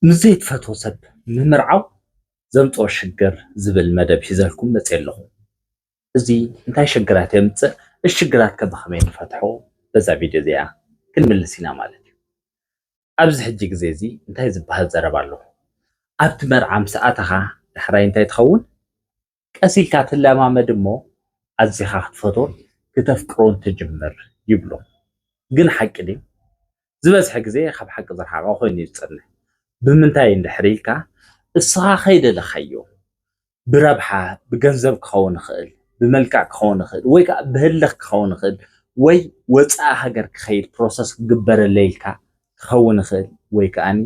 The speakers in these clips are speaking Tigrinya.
ምስ ዘይትፈትዎ ሰብ ምምርዓው ዘምፅኦ ሽግር ዝብል መደብ ሒዘልኩም መፅየ ኣለኹ። እዚ እንታይ ሽግራት የምፅእ? እዚ ሽግራት ከ ብኸመይ ንፈትሖ? በዛ ቪድዮ እዚኣ ክንምልስ ኢና ማለት እዩ። ኣብዚ ሕጂ ግዜ እዚ እንታይ ዝበሃል ዘረባ ኣሎ? ኣብቲ መርዓ ምስ ኣተኻ ዳሕራይ እንታይ ትኸውን? ቀስ ኢልካ ትለማመድ እሞ ኣዚኻ ክትፈትዎን ክተፍቅሮን ትጅምር ይብሉ። ግን ሓቂ ድዩ? ዝበዝሐ ግዜ ካብ ሓቂ ዝረሓቐ ኮይኑ እዩ ዝጸንሕ። ብምንታይ እንድሕር ኢልካ፣ እስኻ ከይደለኻዮ፣ ብረብሓ፣ ብገንዘብ ክኸውን ይኽእል፣ ብመልክዕ ክኸውን ይኽእል፣ ወይ ከኣ ብህልኽ ክኸውን ይኽእል፣ ወይ ወጻኢ ሃገር ክኸይድ ፕሮሰስ ክግበረለይ ኢልካ ክኸውን ይኽእል፣ ወይ ከኣኒ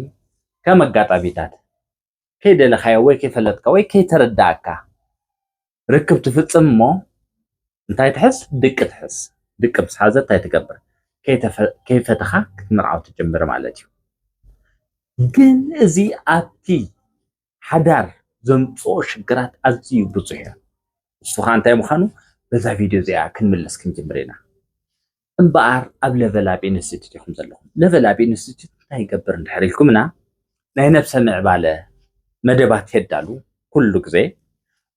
ከም ኣጋጣሚታት ከይደለኻዮ ወይ ከይፈለጥካ ወይ ከይተረዳእካ ርክብ ትፍጽም እሞ እንታይ ትሕዝ? ድቂ ትሕዝ። ድቂ ምስ ሓዘት እንታይ ትገብር? ከይተፈ-፣ ከይፈተኻ ክትምርዓው ትጅምር ማለት እዩ። ግን እዚ ኣብቲ ሓዳር ዘምጽኦ ሽግራት ኣዝዩ ብዙሕ እዩ። እሱ ኸኣ እንታይ ምዃኑ በዛ ቪድዮ እዚኣ ክንምልስ ክንጅምር ኢና። እምበኣር ኣብ ለቨል ኣፕ ኢንስቲትዩት ኢኹም ዘለኹም። ለቨል ኣፕ ኢንስቲትዩት እንታይ ይገብር እንድሕር ኢልኩምና፣ ናይ ነብሰ ምዕባለ መደባት የዳሉ ኩሉ ግዜ።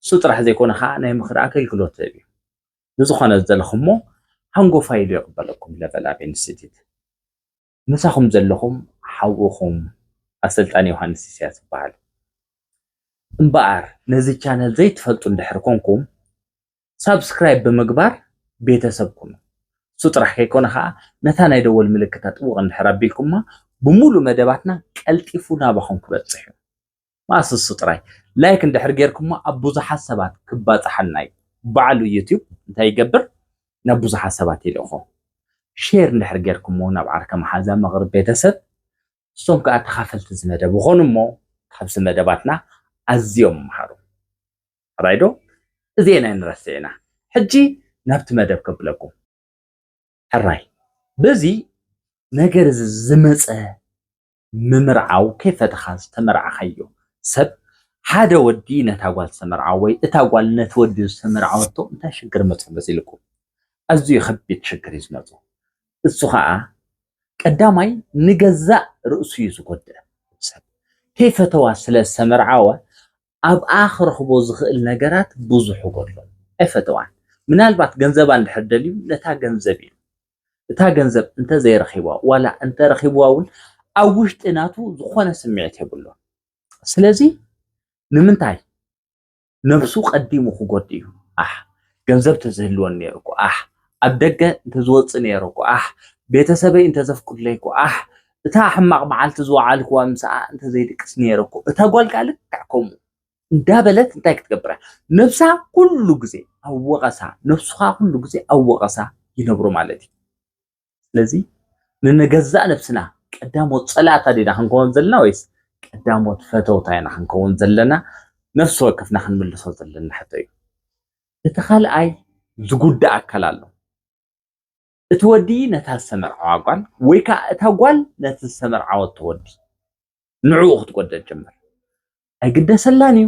እሱ ጥራሕ ዘይኮነ ኸዓ ናይ ምኽሪ ኣገልግሎት ይህብ እዩ። ንዝኾነ ዝደለኹሞ ሃንጎፋይ ኢሉ ይቕበለኩም ለቨል ኣፕ ኢንስቲትዩት። ምሳኹም ዘለኹም ሓውኹም ኣሰልጣኒ ዮሃንስ ኢሳያስ ይበሃል። እምበኣር ነዚ ቻነል ዘይትፈልጡ እንድሕር ኮንኩም ሳብስክራይብ ብምግባር ቤተሰብ ኩኑ። እሱ ጥራሕ ከይኮነ ኸዓ ነታ ናይ ደወል ምልክታ ጥውቕ እንድሕር ኣቢልኩማ ብሙሉእ መደባትና ቀልጢፉ ናባኹም ክበጽሕ እዩ። ማእስ እሱ ጥራይ ላይክ እንድሕር ጌርኩሞ ኣብ ብዙሓት ሰባት ክባጻሓልና እዩ። ባዕሉ ዩቲዩብ እንታይ ይገብር? ናብ ብዙሓት ሰባት ይልእኾ። ሼር እንድሕር ጌርኩሞ ናብ ዓርከ መሓዛ መቕርብ ቤተሰብ እሶም ከኣ ተኻፈልቲ እዚ መደብ ይኾኑ እሞ ካብዚ መደባትና ኣዝዮም ይምሃሩ። ሕራይ ዶ? እዚኤን ኣይንረስዕ ኢና። ሕጂ ናብቲ መደብ ከብለኩም። ሕራይ በዚ ነገር እዚ ዝመጸ ምምርዓው ከይፈተኻ ዝተመርዓኻዮ ሰብ ሓደ ወዲ ነታ ጓል ዝተመርዓወ ወይ እታ ጓል ነቲ ወዲ ዝተመርዓወቶ እንታይ ሽግር መጽኡ መሲልኩም? ኣዝዩ ከቢድ ሽግር እዩ ዝመጽኡ። እሱ ኸዓ ቀዳማይ ንገዛእ ርእሱ እዩ ዝጎድእ። ሰብ ከይፈተዋ ስለ ዝተመርዓወ ኣብኣ ክረኽቦ ዝኽእል ነገራት ብዙሕ ይጎድሎ። ኣይፈተዋን። ምናልባት ገንዘባ እንድሕር ደልዩ ነታ ገንዘብ እዩ። እታ ገንዘብ እንተዘይረኺብዋ ዋላ እንተረኺብዋ እውን ኣብ ውሽጢ ናቱ ዝኾነ ስምዒት የብሉን። ስለዚ ንምንታይ ነብሱ ቀዲሙ ክጎድእ እዩ? ኣሕ ገንዘብ ተዝህልወኒ ነይሩ እኮ፣ ኣሕ ኣብ ደገ እንተዝወፅእ ነይሩ እኮ፣ ኣሕ ቤተሰበይ እንተዘፍቅዱለይ እኮ፣ ኣሕ እታ ሕማቕ መዓልቲ ዝወዓልክዋ ምስኣ እንተዘይድቅስ ነይሩ እኮ፣ እታ ጓል ከዓ ልክዕ ከምኡ እንዳበለት እንታይ ክትገብር እያ? ነብሳ ኩሉ ግዜ ኣብ ወቐሳ፣ ነብስኻ ኩሉ ግዜ ኣብ ወቐሳ ይነብሩ ማለት እዩ። ስለዚ ንንገዛእ ነብስና ቀዳሞት ጸላእታ ዲና ክንከውን ዘለና ወይስ ቀዳሞት ፈተውታ ኢና ክንከውን ዘለና? ነፍሲ ወከፍና ክንምልሶ ዘለና ሕቶ እዩ። እቲ ካልኣይ ዝጉዳእ ኣካል ኣሎ። እቲ ወዲ ነታ ዝተመርዓዋ ጓል ወይ ከኣ እታ ጓል ነቲ ዝተመርዓወቶ ወዲ ንዕኡ ክትጎድእ ትጅምር። ኣይግደሰላን እዩ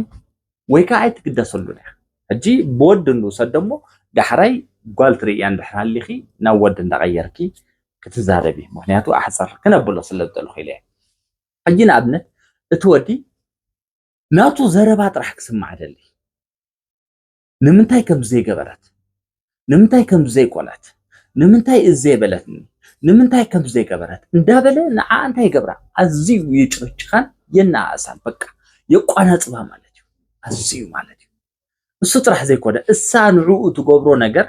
ወይ ከኣ ኣይትግደሰሉን እያ። ሕጂ ብወዲ ንውሰዶ እሞ ዳሕራይ ጓል ትርእያ እንድሕር ሃሊኺ ናብ ወዲ እንዳቐየርኪ ክትዛረቢ፣ ምኽንያቱ ኣሕፅር ክነብሎ ስለ ዝደለኹ ኢለ እየ። ሕጂ ንኣብነት እቲ ወዲ ናቱ ዘረባ ጥራሕ ክስማዕ ደሊ። ንምንታይ ከም ዘይገበረት፣ ንምንታይ ከም ዘይኮነት፣ ንምንታይ እዚ ዘይበለትኒ፣ ንምንታይ ከም ዘይገበረት እንዳበለ ንዓ እንታይ ይገብራ? ኣዝዩ ይጭርጭኻን የነኣእሳን፣ በቃ የቋናጽባ ማለት እዩ። ኣዝዩ ማለት እዩ። እሱ ጥራሕ ዘይኮነ እሳ ንዕኡ ትገብሮ ነገር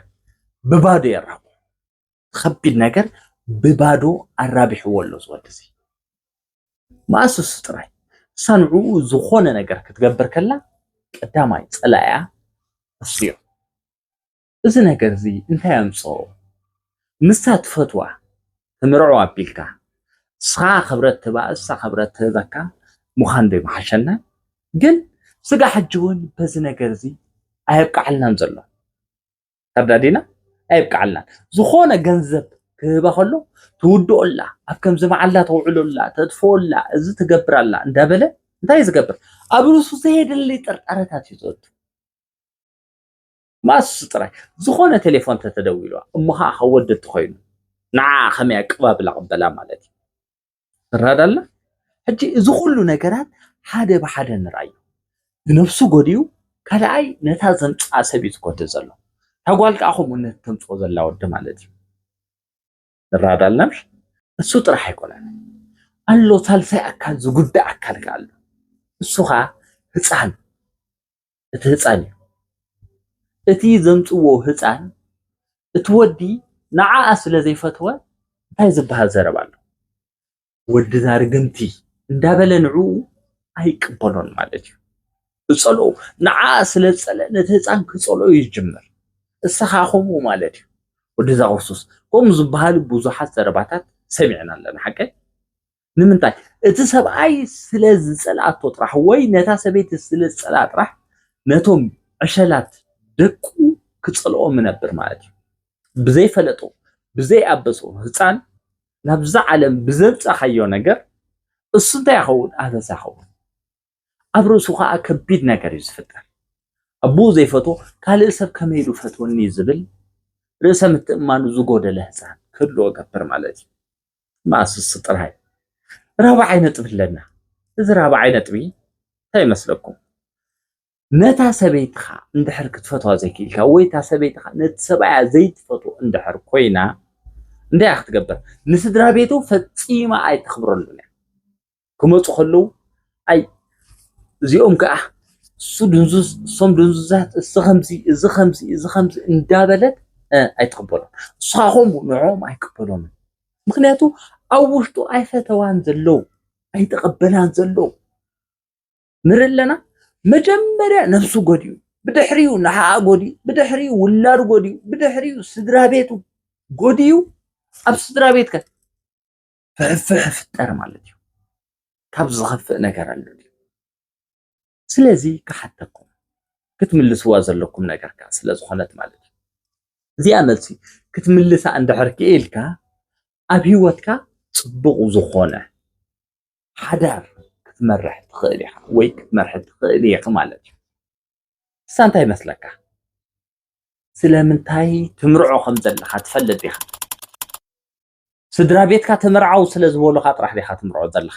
ብባዶ የራብሖ። ከቢድ ነገር ብባዶ ኣራቢሕዎ ኣሎ እዚ ወዲ እዚ። መኣስ እሱ ጥራይ እሳ ንዕኡ ዝኾነ ነገር ክትገብር ከላ ቀዳማይ ጸላኢኣ እሱ እዩ። እዚ ነገር እዚ እንታይ ኣምጽኦ? ምስታ ትፈትዋ ትምርዖ ኣቢልካ ንስኻ ክብረት ትህባ እሳ ክብረት ትህበካ ምዃን ዶ ይምሓሸና? ግን ስጋ ሕጂ እውን በዚ ነገር እዚ ኣየብቅዓልናን ዘሎ። ተርዳዲና ኣይብቅዓልናን። ዝኾነ ገንዘብ ክህባ ከሎ ትውድኦ ኣላ፣ ኣብ ከምዚ መዓላ ተውዕሎ ኣላ፣ ተጥፍኦ ኣላ፣ እዚ ትገብር ኣላ እንዳበለ እንታይ እዩ ዝገብር? ኣብ ርእሱ ዘየድሊ ጥርጣረታት እዩ ዘእቱ። ማሱ ጥራይ ዝኾነ ቴሌፎን ተተደዊልዋ እሞ ኸዓ ካብ ወዲ ተኾይኑ ንዓ ከመይ ኣቀባብላ ቅበላ ማለት እዩ። ትረዳ ኣላ? ሕጂ እዚ ኩሉ ነገራት ሓደ ብሓደ ንርኣዮ። ንነብሱ ጎድዩ፣ ካልኣይ ነታ ዘምጽኣ ሰብ እዩ ዝጎድእ ዘሎ። እታ ጓል ከኣ ከምኡ ነቲ ተምጽኦ ዘላ ወዲ ማለት እዩ። ንረዳዳእ ኣለና። እሱ ጥራሕ ኣይኮነን፣ ኣሎ ሳልሳይ ኣካል ዝጉዳእ ኣካል ከኣ ኣሎ። እሱ ከኣ ህፃን፣ እቲ ህፃን እዩ። እቲ ዘምፅዎ ህፃን፣ እቲ ወዲ ንዓኣ ስለ ዘይፈትወ እንታይ ዝበሃል ዘረባ ኣሎ? ወድና ርግምቲ እንዳበለ ንዕኡ ኣይቅበሎን ማለት እዩ። ክፀልኦ፣ ንዓኣ ስለ ዝፀልአ ነቲ ህፃን ክፀልኦ ይጅምር። እሳ ከኣ ከምኡ ማለት እዩ። ወድዛ ክርስቶስ ከምኡ ዝበሃል ብዙሓት ዘረባታት ሰሚዕና ኣለና። ሓቀይ? ንምንታይ? እቲ ሰብኣይ ስለ ዝጸልኣቶ ጥራሕ ወይ ነታ ሰበይቲ ስለ ዝጸልኣ ጥራሕ ነቶም ዕሸላት ደቁ ክጸልኦም ይነብር ማለት እዩ። ብዘይፈለጦ፣ ብዘይኣበሶ ህፃን ናብዛ ዓለም ብዘምጻኻዮ ነገር እሱ እንታይ ይኸውን? ኣበሳ ይኸውን። ኣብ ርእሱ ኸዓ ከቢድ ነገር እዩ ዝፍጠር። ኣቦኡ ዘይፈትዎ ካልእ ሰብ ከመይ ኢሉ ፈትወኒ ዝብል ርእሰ ምትእማኑ ዝጎደለ ህፃን ክህልዎ ገብር ማለት እዩ። ማእስስ ጥራይ። ራብዓይ ነጥቢ ኣለና። እዚ ራብዓይ ነጥቢ እንታይ ይመስለኩም? ነታ ሰበይትኻ እንድሕር ክትፈትዋ ዘይክኢልካ ወይ እታ ሰበይትኻ ነቲ ሰብኣያ ዘይትፈትዎ እንድሕር ኮይና እንታይ ክትገብር? ንስድራ ቤቱ ፈጺማ ኣይተኽብረሉን እያ። ክመፁ ከለዉ ኣይ እዚኦም ከዓ እሱ ድንዙዝ እሶም ድንዙዛት እሱ ከምዚ እዚ ከምዚ እዚ ከምዚ እንዳበለት ኣይትቕበሎም። እሱ ከዓ ከምኡ ንዕኦም ኣይቅበሎምን። ምክንያቱ ኣብ ውሽጡ ኣይፈተዋን ዘለዉ ኣይተቐበላን ዘለዉ ንርኢ ኣለና። መጀመርያ ነብሱ ጎድዩ፣ ብድሕሪኡ ንሓኣ ጎድዩ፣ ብድሕሪኡ ውላዱ ጎድዩ፣ ብድሕሪኡ ስድራ ቤቱ ጎድዩ። ኣብ ስድራ ቤትከ ፍሕፍሕ ፍጠር ማለት እዩ። ካብ ዝኸፍእ ነገር ኣሎ ድዩ? ስለዚ ክሓተኩም ክትምልስዋ ዘለኩም ነገር ከኣ ስለ ዝኾነት ማለት እዩ። እዚኣ መልሲ ክትምልሳ እንድሕር ክኢልካ ኣብ ህይወትካ ጽቡቕ ዝኾነ ሓዳር ክትመርሕ ትኽእል ኢኻ ወይ ክትመርሒ ትኽእል ኢኺ ማለት እዩ። ንሳ እንታይ ይመስለካ? ስለምንታይ ትምርዖ ከም ዘለኻ ትፈልጥ ዲኻ? ስድራ ቤትካ ተመርዓው ስለ ዝበሉኻ ጥራሕ ዲኻ ትምርዖ ዘለኻ?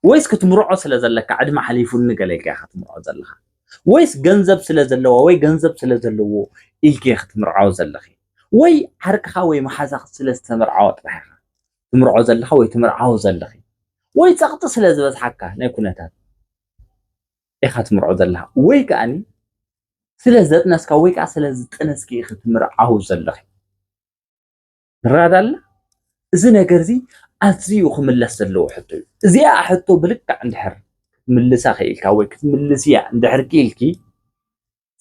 ወይስ ክትምርዖ ስለ ዘለካ ዕድመ ሓሊፉኒ ገለ ኢልካ ኢኻ ትምርዖ ዘለኻ? ወይስ ገንዘብ ስለ ዘለዋ ወይ ገንዘብ ስለ ዘለዎ ኢልኪ ኢኺ ትምርዓው ዘለኺ? ወይ ዓርክኻ ወይ መሓዛኺ ስለ ዝተመርዓወ ጥራሕ ኢኻ ትምርዖ ዘለኻ ወይ ትምርዓው ዘለኺ? ወይ ጸቕጢ ስለ ዝበዝሓካ ናይ ኩነታት ኢኻ ትምርዖ ዘለኻ? ወይ ከኣኒ ስለ ዘጥነስካ ወይ ከኣ ስለ ዝጠነስኪ ኢኺ ትምርዓው ዘለኺ? ንረዳዳ ኣለና? እዚ ነገር እዚ ኣዝዩ ክምለስ ዘለዎ ሕቶ እዩ። እዚኣ ሕቶ ብልክዕ እንድሕር ክትምልሳ ክኢልካ ወይ ክትምልስያ እንድሕር ክኢልኪ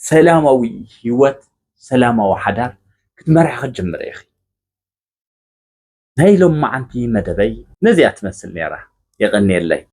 ሰላማዊ ህይወት፣ ሰላማዊ ሓዳር ክትመርሒ ክትጅምሪ ኢኺ። ናይ ሎማዓንቲ መደበይ ነዚኣ ትመስል ነይራ። የቐንየለይ።